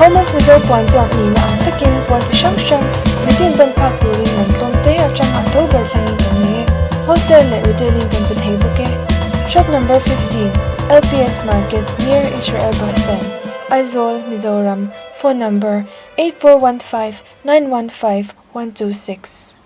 Home of Mizo puan chuan nihna ang takin puan chi hrang hrang mitin ban phak turin man tlawm te atanga a to ber thlangin kan nei e. Wholesale leh retailing kan pe thei bawk e. Shop number 15, LPS Market, near Israel Bus Stand, Aizawl, Mizoram, Phone number, 8415 915 126.